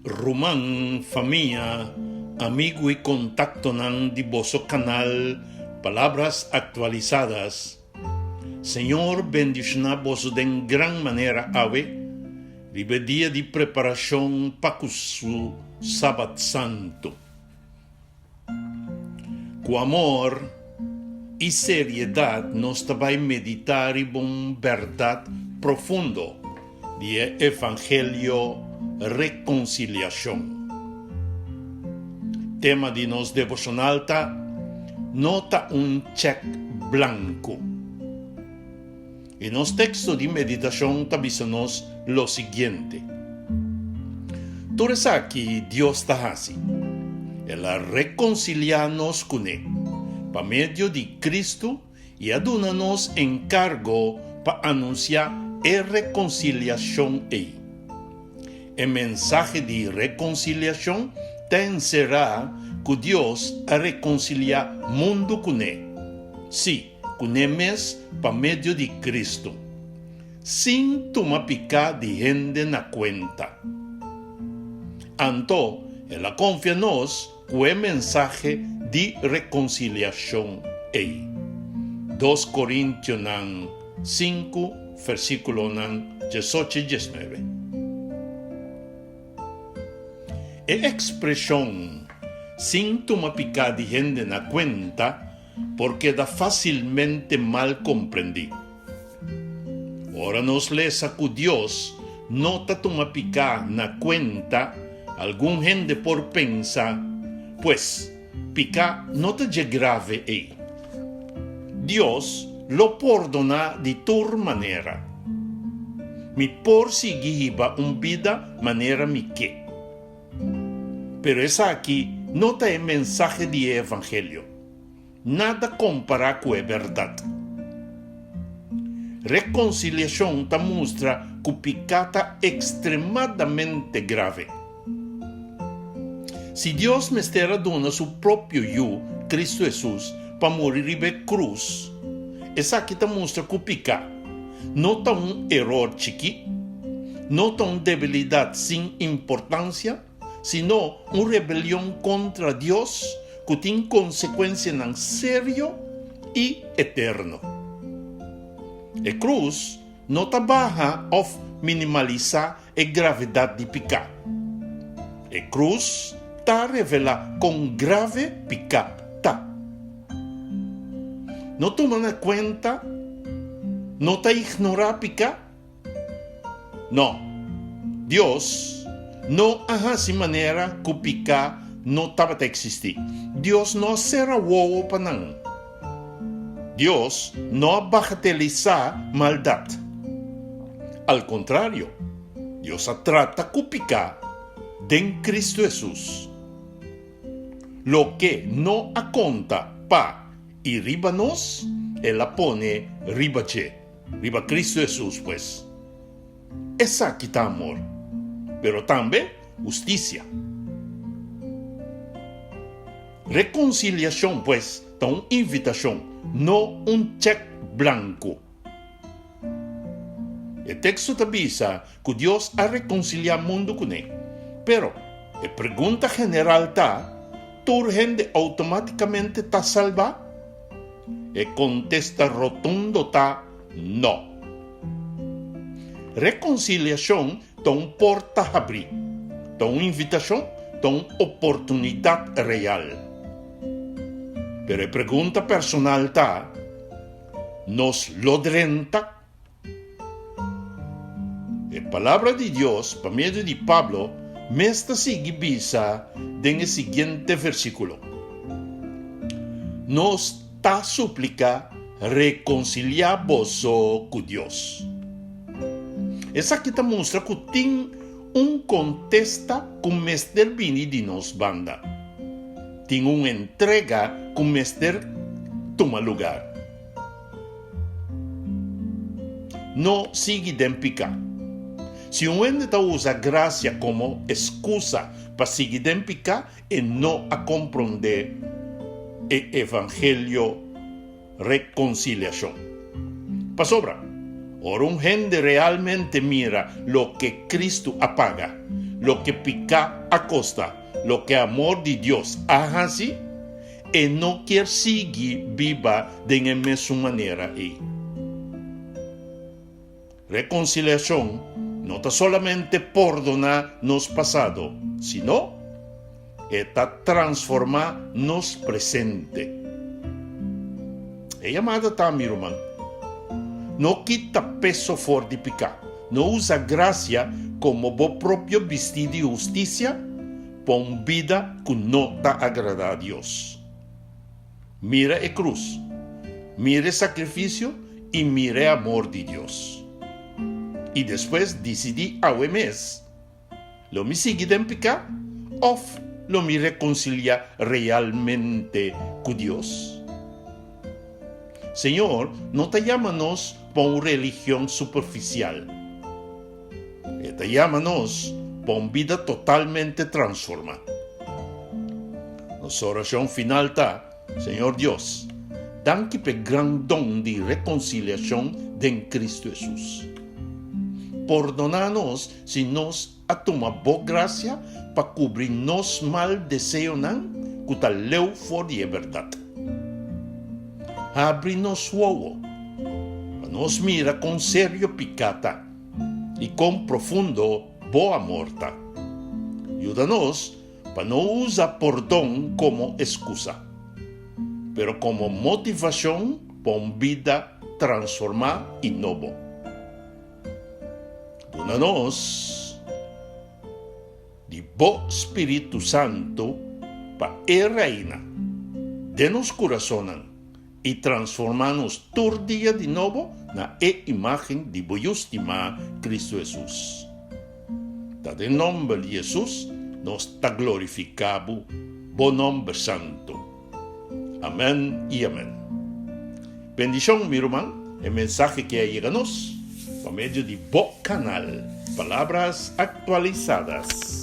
Ruman, famia, amigu i kontaktonan di boso kanal Palabras Actualizadas, Señor bendishoná boso den gran manera awe riba e dia di preparashon pa ku su Sabat Santu. Ku amor i seriedat nos ta bai meditá riba un bèrdat profundo di e evangelio rekonsiliashon. Tema di nos devoshonal ta No ta un chèk blanku. I nos teksto di meditashon ta bisa nos lo siguiente, Tur esaki Dios ta hasi, El a rekonsiliá nos kuné pa medio di Kristu i a duna nos enkargo pa anunsiá e rekonsiliashon ei. E mensahe di rekonsiliashon ta enserá ku Dios a rekonsiliá mundu kuné, sí, kuné mes pa medio di Kristu, sin tuma piká di hende na kuenta. Anto el a konfia nos ku e mensahe di rekonsiliashon ei. Dos Korintionan sinku, versíkulonan diesocho i diesnuebe. E ekspreshon sin tuma piká di hende na kuenta por keda fásilmente mal komprendí. Ora nos lesa ku Dios no ta tuma piká na kuenta, algun hende por pensa, Pues, piká no ta dje grave ei. Dios lo pordoná di tur manera. Mi por sigui hiba un bida manera mi ke. Pero esaki no ta e mensahe di e evangelio. Nada kompará ku e bèrdat. Rekonsiliashon ta mustra ku piká ta ekstremadamente grave. Si Dios mester a duna su propio Yu, Kristu Hesus, pa muri riba e krus, esaki ta mustra ku piká no ta un eror chikí, no ta un debilidat sin importansia, sino un rebelion kontra Dios ku tin konsekuensianan serio i eterno. E krus no ta baha òf minimalisá e gravedat di piká. E krus ta revelá kon grave piká ta. No tuma na kuenta no ta ignorá piká. No, Dios no a hasi manera ku piká no tabata eksistí. Dios no a sera wowo pa nan. Dios no a bagatelisá maldat. Al kontrario, Dios a trata ku piká den Kristu Hesus. Loke no a konta pa i riba nos, el a pone riba dje. Riba Cristo Hesus, pues. Esaki ta amor, pero tambe husticia. Reconciliacion, pues, ta un invitacion, no un chek blanco. E texto ta bisa cu Dios a reconcilia mundo cune. Pero, e pregunta general ta, Tur hende automaticamente ta salba? E kontesta rotundo ta no. Rekonsiliashon ta un porta habrí, ta un invitashon, ta un oportunidat real. Pero e pregunta personal ta, Nos lo drenta? E Palabra di Dios pa medio di Pablo mes ta sigui bisa den e siguiente versíkulo, Nos ta supliká rekonsiliá boso ku Dios. Esaki ta mustra ku tin un kontesta ku mester bini di nos banda. Tin un entrega ku mester tuma lugar. No sigui den piká. Si un hende ta usa grasia komo eskusa pa sigui den piká, e no a komprondé e evangelio rekonsiliashon. Pasobra, ora un hende realmente mira loke Kristu a paga, loke piká a kosta, loke amor di Dios a hasi, e no kier sigui biba den e mesun manera ei. Rekonsiliashon no ta solamente pordoná nos pasado, sino e ta transformá nos presente. E yamada ta, mi ruman, no kita peso for di piká, no usa grasia komo bo propio bistí di hustisia pa un bida ku no ta agradá Dios. Mira e krus, mira e sakrifisio i mira e amor di Dios. I despues disidí awe mes, Lo mi sigui den piká òf lo mi rekonsiliá realmente ku Dios? Señor no ta yama nos pa un religion superfisial. E ta yama nos pa un bida totalmente transformá. Nos orashon final ta, Señor Dios, danki p'e gran don di rekonsiliashon den Kristu Hesus. Pordoná nos si nos a tuma Bo grasia pa kubri nos mal deseonan ku ta leu for di e bèrdat. Habri nos wowo pa nos mira kon serio piká ta i kon profundo Bo amor ta. Yuda nos pa no usa pordon komo eskusa, pero komo motivashon pa un bida transformá i nobo. Duna nos di Bo Spiritu Santu pa e reina den nos kurasonnan i transformá nos tur dia di nobo na e imágen di Bo Yu stimá, Kristu Hesus. Ta den nòmber di Hesus nos ta glorifiká Bo, Bo nòmber santu. Amèn i amèn. Bendishon, mi ruman, e mensahe ke a yega nos pa medio di bo kanal Palabras Actualizadas.